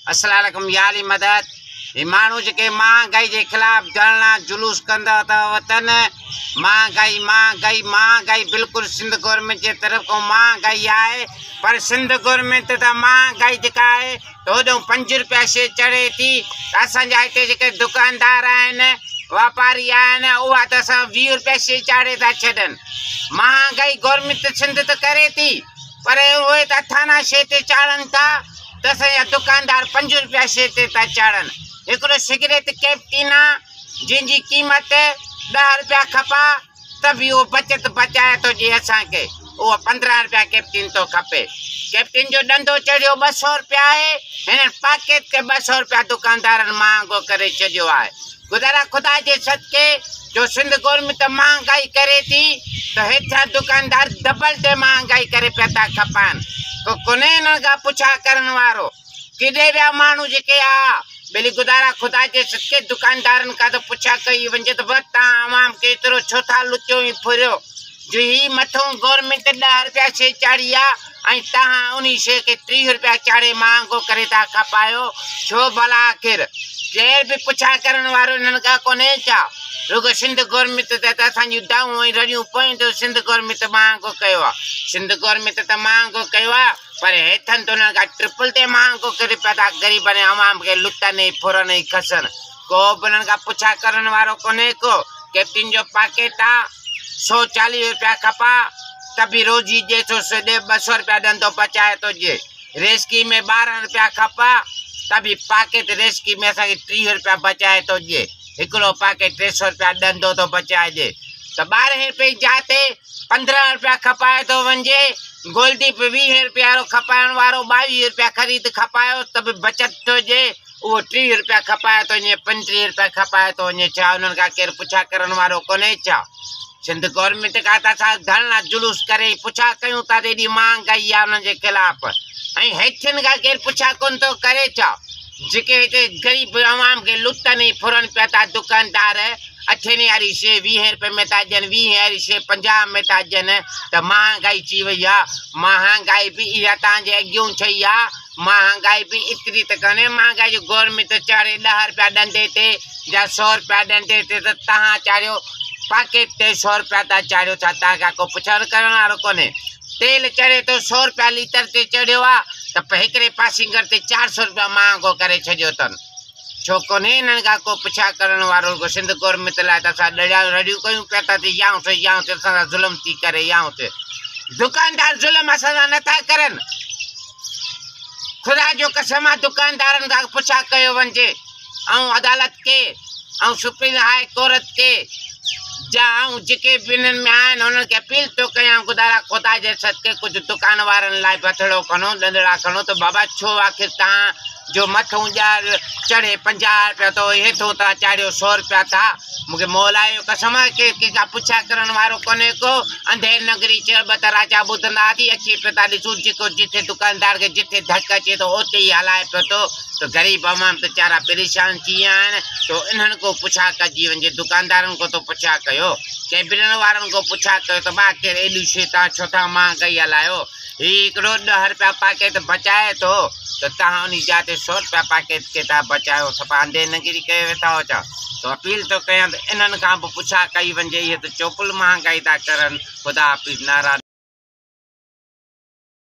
السلام عليڪم يا علي مدد. هي ماڻهو جيڪي مهانگائي جي خلاف ڌرڻا جلوس ڪندا ٿا وتن، مهانگائي مهانگائي مهانگائي بلڪل سنڌ گورنمينٽ جي طرف کان مهانگائي آهي پر سنڌ گورنمينٽ ته مهانگائي جيڪا آهي ته هوڏهون 5 روپيا شي چڙهي ٿي ته اسان جا هتي جيڪي دڪاندار آهن واپاري آهن اها ته اسان 20 روپيا شي چاڙهي ٿا ڇڏن. مهانگائي گورنمينٽ سنڌ ته ڪري ٿي پر اهي ته اٿانا شي تي چاڙهن ٿا ته اسان جا دڪاندار 5 روپيا شي تي ٿا چاڙهن. هڪڙو سگريٽ ڪيپٽين آ جنهن جي قيمت 10 روپيا کپا ته به اهو بچت بچائي ٿو ڏئي اسان کي، اهو 15 روپيا ڪيپٽين ٿو کپي. ڪيپٽين جو ڏندو چڙهيو 200 روپيا آهي، هنن پاڪيٽ کي 200 روپيا دڪاندارن مهانگو ڪري ڇڏيو آهي. گذارا خدا جي صدقي جو سنڌ گورنمينٽ مهانگائي ڪري ٿي ته هيٺيان دڪاندار ڊبل تي مهانگائي ڪري پيا ٿا کپائن. ڪو ڪونهي هنن کان پڇا ڪرڻ وارو. ڪيڏي ويا ماڻهو جيڪي آ ٻيلي گذارا خدا جي صدقي دڪاندارن کان ته پڇا ڪئي وڃجي ته بس تان عوام کي ايترو ڇو ٿا لٽيو ۽ ڦريو جو هي مٿئون گورنمينٽ 10 روپيا شي چاڙهي آ ۽ تهان انهي شي کي 30 روپيا چاڙهي مهانگو ڪري ٿا کپايو ڇو ڀلا آخر ڪير به پڇا ڪرڻ وارو انهن کان ڪونهي ڇا رڳو سنڌ گورنمينٽ تي ته اسان جون دانهون ۽ رڙيون پيون ته سنڌ گورنمينٽ مهانگو ڪيو آ سنڌ گورنمينٽ ته مهانگو ڪيو آ پر هيٺن ته انهن کان ٽرپل تي مهانگو ڪري پيا ٿا غريبن ۽ عوام کي لٽن ۽ ڦرن ۽ کسن. ڪو به انهن کان پڇا ڪرڻ وارو ڪونهي ڪو. ڪيپٽن جو پاڪيٽ آ 140 روپيا کپا ته به روزي ڏي ٿو سو ڏي 200 روپيا ڏندو بچائي ٿو ڏي. ريسڪي ۾ 12 روپيا کپا ته به پاڪيٽ ريسڪي ۾ اسان کي 30 روپيا بچائي ٿو ڏي. هڪڙو پاڪيٽ 300 روپيا ڏندو ٿو بچائي ڏي ته 12 روپئي جاء تي 15 روپيا کپائي ٿو وڃجي. گولڊي به 20 روپيا وارو کپائڻ وارو 22 روپيا خريد کپايو ته به بچت ٿو ڏئي، اهو 30 روپيا کپائي ٿو وڃي، 35 روپيا کپائي ٿو وڃي، ڇا انهن کان ڪير پڇا ڪرڻ وارو ڪونهي ڇا؟ سنڌ گورنمينٽ کان ته اسان ڌرڻا جلوس ڪري پڇا ڪيون ٿا ته ايڏي مهانگائي آهي انهن جي خلاف ۽ هيٺين کان ڪير پڇا ڪونه ٿو ڪري ڇا؟ جيڪي هتي غريب عوام کي لٽن ۽ ڦرن پيا ٿا دڪاندار اٺين واري شيء 20 رپئي ۾ ٿا ڏين، 20 واري شيء 50 ۾ ٿا ڏين ته مهانگائي ٿي وئي آ. مهانگائي به اها توهان جي اڳيون ٺهي آ. مهانگائي به ايتري ته ڪونهي. مهانگائي جو گورنمينٽ چاڙهي 10 رپيا ڏنڊي تي يا 100 رپيا ڏنڊي تي ته توهان چاڙهيو پاڪيٽ تي 100 رپيا ٿا چاڙهيو، ڇا توهان کان ڪو پڇڻ ڪرڻ وارو ڪونهي؟ تيل چڙهي ٿو 100 رپيا ليٽر تي چڙهيو آ ته هڪڙي پاسينگر تي 400 رپيا مهانگو ڪري ڇڏيو اٿن. ڇو ڪونهي انهن کان ڪو پڇا ڪرڻ وارو؟ رڳو سنڌ گورنمينٽ لاء ته اسان ڏڙيا رڙيون ڪيون پيا ٿا ته يائون ٿي يائون ٿي اسان سان ظلم ٿي ڪري يائون ٿي. دڪاندار ظلم اسان سان نٿا ڪرن. خدا جو قسم آ دڪاندارن کان پڇا ڪيو وڃجي ۽ عدالت کي ۽ سپريم هاء ڪورت کي جا ۽ جيڪي به انهن ۾ آهن انهن کي اپيل ٿو ڪيان خدارا خدا جي صدقي ڪجهه دڪان وارن لاء به هٿڙو کڻو ڏندڙا کڻو ته بابا ڇو آخر تهان جو مٿئون ڄار چڙهي 50 رپيا ٿو هيٺئون تان چاڙهيو 100 رپيا ٿا. مون کي مولا جو قسم آهي ڪير ڪنهن کان پڇا ڪرڻ وارو ڪونهي ڪو. انڌير نگري چڙٻ ته راجا ٻڌندا هئاسين اچي پيو ٿا ڏسون جيڪو جٿي دڪاندار کي جٿي ڌڪ اچي ٿو اتي ئي هلائي پيو ٿو ته غريب عوام ته چارا پريشان ٿي ويا آهن تو انهن کان پڇا ڪجي وڃجي دڪاندارن کان تو پڇا ڪيو ڪيبرن وارن کان پڇا ڪيو ته ڀا ڪير ايڏي شيء تان ڇو ٿا مهانگائي هلايو. هي هڪڙو 10 رپيا پاڪيٽ بچائي ٿو ته توهان انهي جاء تي 100 رپيا پاڪيٽ کي ٿا بچايو، صفا انڌي ننگري ڪيو ويٺا هئو ڇا؟ سو اپيل ٿو ڪيان ته انهن کان به پڇا ڪئي وڃجي، اهي ته چوپل مهانگائي ٿا ڪرن. خدا حافظ نعرا.